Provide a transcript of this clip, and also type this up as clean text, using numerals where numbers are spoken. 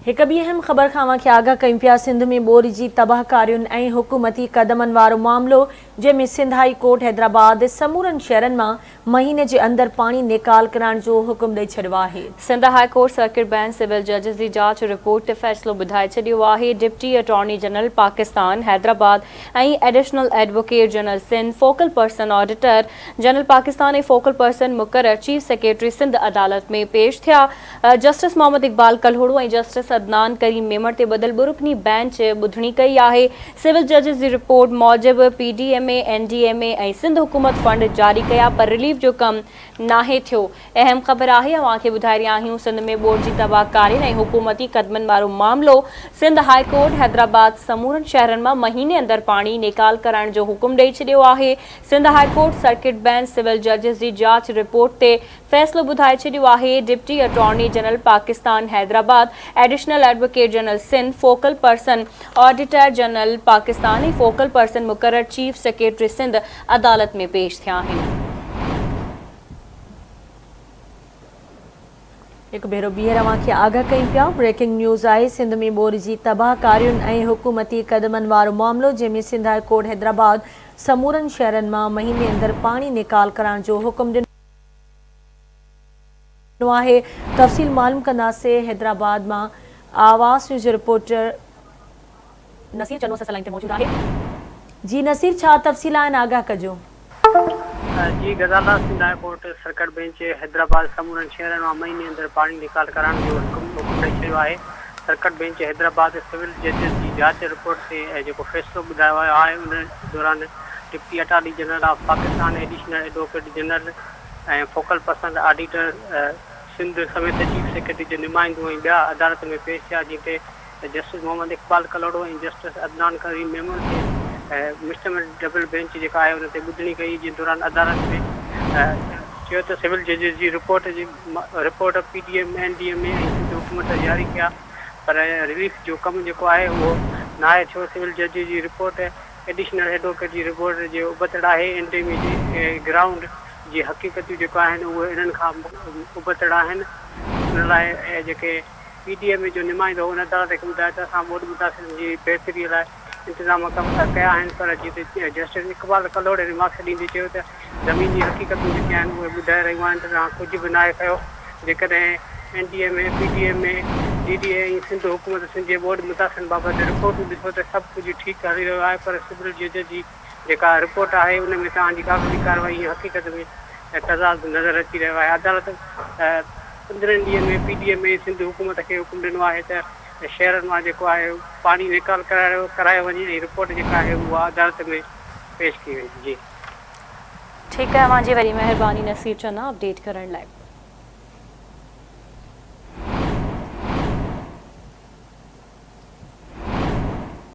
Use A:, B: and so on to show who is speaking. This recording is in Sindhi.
A: هڪ ٻي اهم خبر کان اوهان کي آگاهه ڪيون پيا، سنڌ ۾ ٻوڏ جي تباهڪارين ۽ حڪومتي قدمن وارو معاملو، جنهن ۾ سنڌ هائي ڪورٽ حيدرآباد سمورن شهرن مان مهيني جي اندر پاڻي نيڪال ڪرائڻ جو حڪم ڏئي ڇڏيو آهي.
B: Sindh high court circuit bench civil ججز جي جاچ رپورٽ تي فيصلو ٻڌائي ڇڏيو آهي. Deputy attorney general Pakistan Hyderabad ۽ additional advocate general Sindh, focal person auditor general Pakistan ۽ focal person مقرر چيف سيڪريٽري سنڌ عدالت ۾ پيش ٿيا. جسٽس محمد اقبال ڪلهوڙو ۽ جسٽس عدنان ڪريم ميمڻ تي ٻڌل ٻه رڪني بينچ ٻڌڻي ڪئي آهي. سول ججز جي رپورٽ موجب P D M A, N D M A ۽ Sindh حڪومت فنڊ جاري ڪيا پر رليف جو ڪم ناهي ٿيو. اهم خبر آهي اوهان کي ٻڌائي رهيا آهيون سنڌ ۾ ٻوڏ جي تباهه ڪارين ۽ حڪومتي قدمن وارو معاملو سنڌ هاء ڪورٽ حيدرآباد سمورن شهرن مان مهيني اندر پاڻي نيڪال ڪرائڻ جو حڪم ڏئي ڇڏيو آهي. Sindh high court circuit bench civil ججز جي جاچ رپورٽ تي فيصلو ٻڌائي ڇڏيو آهي، deputy attorney general Pakistan Hyderabad, additional advocate general Sindh, focal person auditor general Pakistan ۽ focal person مقرر چيف سيڪريٽري سنڌ عدالت ۾ پيش ٿيا آهن.
A: هڪ ڀيرو ٻيهر اوهان کي آگاهه ڪيون پيا، بريڪنگ نيوز آهي، سنڌ ۾ ٻوڏ جي تباهه ڪارين ۽ حڪومتي قدمن وارو معاملو، جنهن ۾ سنڌ هاء ڪورٽ حيدرآباد سمورن شهرن مان مهيني اندر پاڻي نيڪال ڪرائڻ جو حڪم ڏنو آهي، تفصيل معلوم ڪنداسين حيدرآباد مان آواز نيوز جو رپورٽر نصير چنو اسان سان لائين تي موجود آهي. جي نصير ڇا تفصيل آهن آگاهه ڪجو.
C: جي Ghazala Sindh high court circuit bench Hyderabad سمورن شهرن مان مهيني اندر پاڻي نيڪال ڪرائڻ جو حڪم ڏئي ڇڏيو آهي. سرڪٽ بينچ حيدرآباد سول ججز جي جاچ رپورٽ تي جيڪو فيصلو ٻڌايو ويو آهي ان دوران deputy attorney general of Pakistan, additional advocate general ۽ focal person auditor Sindh سميت چيف سيڪريٽري جو نمائندو ۽ ٻيا عدالت ۾ پيش ٿيا جنهن تي جسٽس محمد اقبال ڪلهوڙو ۽ جسٽس عدنان ڪريم ميمڻ تي مشتمل ڊبل بينچ جيڪا آهي ان تي ٻڌڻي ڪئي جنهن دوران عدالت ۾ چيو ته سول ججز جي رپورٽ جي report P D M, N D M A ۽ Sindh حڪومت جاري ڪيا پر رليف جو ڪم جيڪو آهي اهو ناهي ٿيو، سول جج جي رپورٽ ايڊيشنل ايڊووڪيٽ جي رپورٽ جي ابتڙ آهي، اين ڊي ايم اي جي گرائونڊ جي حقيقتون جيڪو آهن اهي انهن کان ابتڙ آهن، ان لاء جيڪي پي ڊي ايم اي جو نمائندو هو ان عدالت کي ٻڌايو ته اسان ٻوڏ متاثرن جي بهتري لاء انتظام ڪيا آهن پر جتي جسٽس اقبال ڪلهوڙي ريمارڪس ڏيندي چيو ته زميني حقيقتون جيڪي آهن اهي ٻڌائي رهيون آهن ته توهان ڪجهه به ناهي ڪيو، جيڪڏهن N D M A, P D M A, D D A ۽ Sindh حڪومت سنڌ جي ٻوڏ متاثرن بابت رپورٽون ڏسو ته سڀ ڪجهه ٺيڪ هلي رهيو آهي پر سول جج جي جيڪا رپورٽ آهي ان ۾ توهان جي ڪاغذي ڪارروائي ۽ حقيقت ۾ تضاد نظر اچي رهيو آهي عدالت 15 ڏينهن ۾ P D M A Sindh حڪومت کي حڪم ڏنو آهي ته شهرن مان جيڪو آهي پاڻي نيڪال ڪرايو وڃي ۽ رپورٽ جيڪا آهي اها عدالت ۾ پيش ڪئي وڃي جي.
B: ٺيڪ آهي اوهان جي وڏي مهرباني نصير چنا اپڊيٽ ڪرڻ لاء.